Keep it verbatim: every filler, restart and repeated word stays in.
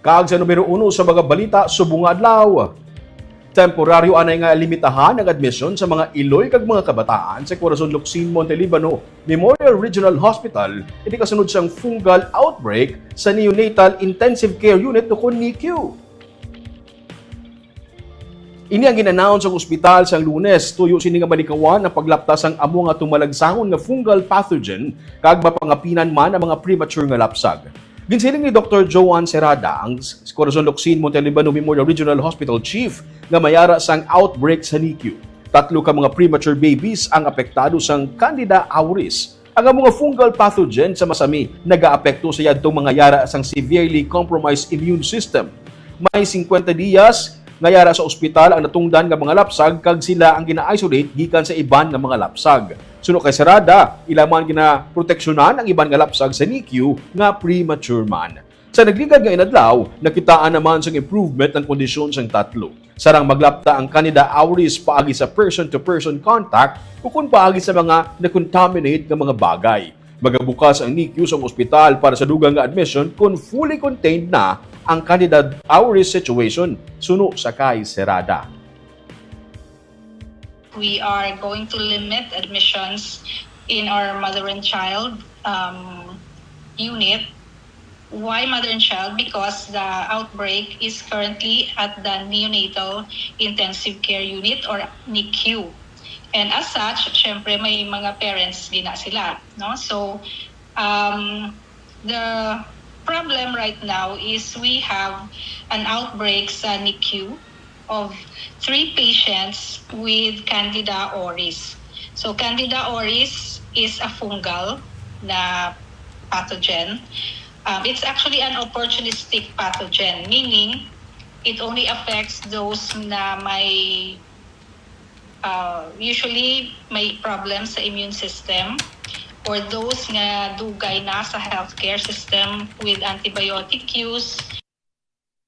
Kag sa numero uno sa mga balita subong nga adlaw, temporaryo anay nga limitahan ang admisyon sa mga iloy kag mga kabataan sa Corazon Locsin Monte Libano Memorial Regional Hospital, ini kasunod sang fungal outbreak sa Neonatal Intensive Care Unit ukon NICU. Ini ang gin-announce sang ospital sang Lunes, tuyo sini nga malikawan ang paglapta sang amo nga tumalagsaon nga fungal pathogen kag mapangapinan man ang mga premature nga lapsag. Ginsiling ni Doktor Joan Serrada, ang s-, Corazon Locsin Monte Libano Memorial Regional Hospital Chief, nga may ara sang outbreak sa NICU. Tatlo ka mga premature babies ang apektado sang Candida auris. Ang amo nga fungal pathogen sa masami nagaapekto sa yadtong mga yara sang severely compromised immune system. May singkwenta diyas nga yara sa ospital ang natungdan nga mga lapsag kag sila ang gina-isolate gikan sa iban nga mga lapsag. Suno kay Serrada, ila man ginaproteksyonan ang iban nga lapsag sa NICU nga premature man. Sa nagligad nga inadlaw, nakitaan naman sang improvement ang kondisyon sang tatlo. Sarang maglapta ang Candida auris paagi sa person-to-person contact ukon paagi sa mga na-contaminate nga mga bagay. Magabukas ang NICU sang ospital para sa dugang nga admission kon fully contained na ang Candida auris situation, suno sa kay Serrada. We are going to limit admissions in our mother and child um, unit. Why mother and child? Because the outbreak is currently at the neonatal intensive care unit or NICU. And as such, syempre may mga parents din na sila, no? So, um, the problem right now is we have an outbreak sa NICU of three patients with Candida auris. So Candida auris is a fungal na pathogen. Um, it's actually an opportunistic pathogen, meaning it only affects those na may uh, usually may problem sa immune system or those nga dugay na sa healthcare system with antibiotic use